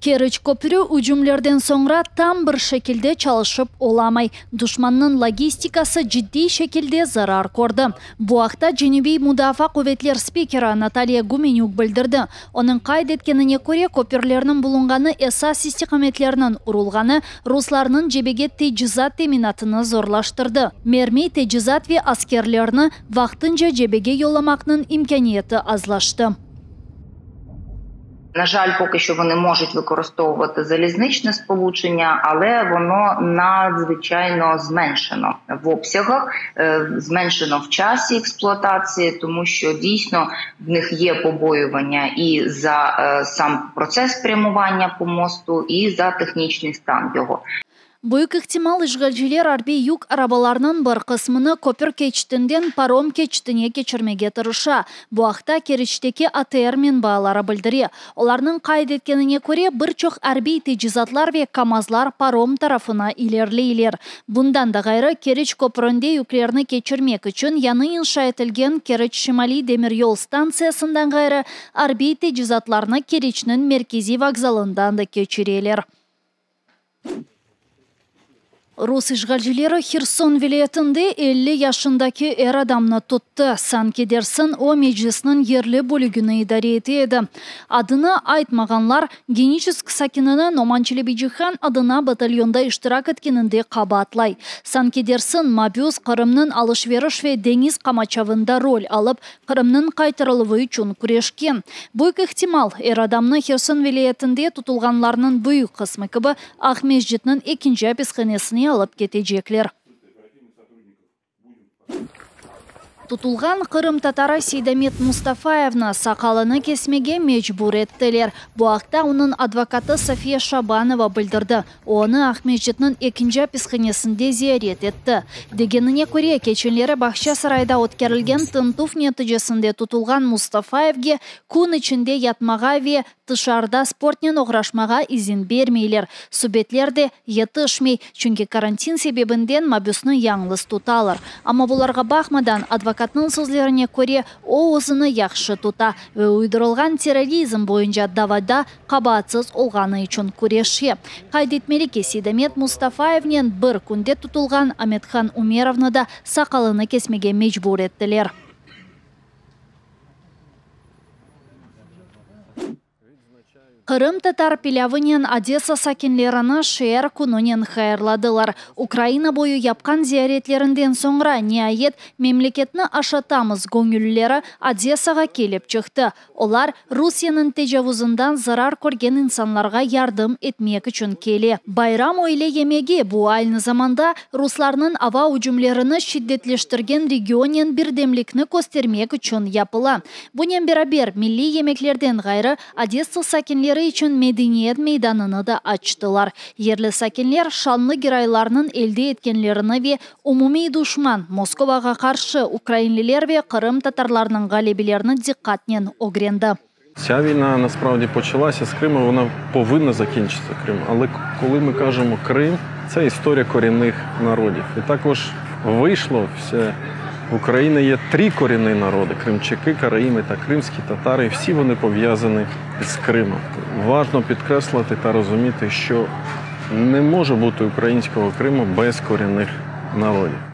Keriç köprü ücümlerden soñra tam bir şekilde çalışıp olamay. Duşmannıñ logistikası ciddiy şekilde zarar kördi. Bu aqta Cenübiy mudafaa quvetler spikeri Natalya Gümenük bildirdi. Onıñ qayd etkenine köre, köpürlerniñ bulunğanı esas istiqametlerniñ urulğanı ruslarnıñ cebege tecizat teminatını zorlaştırdı. Mermi, tecizat ve askerlerni vaqtınca cebege yollamaqnıñ imkâniyeti azlaştı. На жаль, поки що вони можуть використовувати залізничне сполучення, але воно надзвичайно зменшено в обсягах, зменшено в часі експлуатації, тому що дійсно в них є побоювання і за сам процес прямування по мосту, і за технічний стан його. Büyük ihtimal, işğalciler arbiy yük arabalarınıñ bir qısmını köpür keçitinden parom keçitine keçirmege tırışa. Bu aqta Keriçteki ATR menbaaları bildire. Olarnıñ qayd etkenine köre, bir çoq arbiy tecizatlar ve KAMAZlar parom tarafına ilerleyler. Bundan da ğayrı, Keriç köpründe yüklerni keçirmek içün yañı inşa etilgen Keriç Şimaliy demiryol stantsiyasından ğayrı, arbiy tecizatlarnı Keriçniñ merkeziy vokzalından da keçireler. Rus işğalcileri Herson vilâyetinde 50 yaşındaki er adamnı tuttı. Sanki dersiñ, o, Meclisniñ yerli bölügini idare ete edi. Adını aytmağanlar, Geniçesk sakinini Noman Çelebicihan adına batalyonda iştirak etkeninde qabaatlay. Sanki dersiñ, mabüs Qırımnıñ alış-veriş ve deñiz qamaçavında rol alıp, Qırımnıñ qaytarıluvı içün küreşken. Büyük ihtimal, er adamnı Herson vilâyetinde tutulğanlarnıñ büyük qısmı kibi Aqmescitniñ ekinci apishanesine alıp ketecekler. Tutulğan qırımtatarı Seydamet Mustafayevni saqalını kesmege mecbur ettiler. Bu aqta onıñ advokatı Safiye Şabanova bildirdi. O, onı Aqmescitniñ ekinci apishanesinde ziyaret etti. Degenine köre, keçenleri Bağçasarayda ötkerilgen tintüv neticesinde tutulğan Mustafayevge kün içinde yatmağa ve Tışarıda sportnen oğraşmağa izin bermeyler, subetler de yetişmey, çünki karantin sebebinden mabüsni yañlız tutalar. Amma bularğa baqmadan, advokatnıñ sözlerine köre, o özüni yahşı tuta ve uydurılğan terrorizm boyunca davada qabaatsız olğanı içün küreşe. Qayd etmeli ki, Seydamet Mustafayevnen bir künde tutulğan Amethan Umerovnı da saqalını kesmege mecbur ettiler. Qırımtatar pilâvınen Odesa sakinlerini şeer kününen hayırladılar. Ukraina boyu yapqan ziyaretlerinden soñra, niayet, memleketni aşatamız göñüllileri Odesağa kelip çıqtı. Olar, Rusiyeniñ tecavuzından zarar körgen insanlarğa yardım etmek içün kele. Bayram öyle yemegi, bu aynı zamanda ruslarnıñ ava ücümlerini şiddetleştirgen regionnen birdemlikni köstermek içün yapıla. Bunen beraber, milliy yemeklerden ğayrı, Odessa sakinleri içün medeniyet meydanını da açtılar. Yerli sakinler şanlı Giraylarnıñ elde etkenlerini ve umumiy duşman, Moskovağa qarşı ukrainliler ve qırımtatarlarnıñ ğalebelerini diqqatnen ögrendi. Ця війна насправді почалася з Криму, вона повинна закінчитися Кримом. Але коли ми кажемо Крим, це історія корінних народів. І також вийшло все, в Україні є три корінні народи – кримчаки, караїми та кримські татари. Всі вони пов'язані з Кримом. Важно підкреслити та розуміти, що не може бути українського Криму без корінних народів.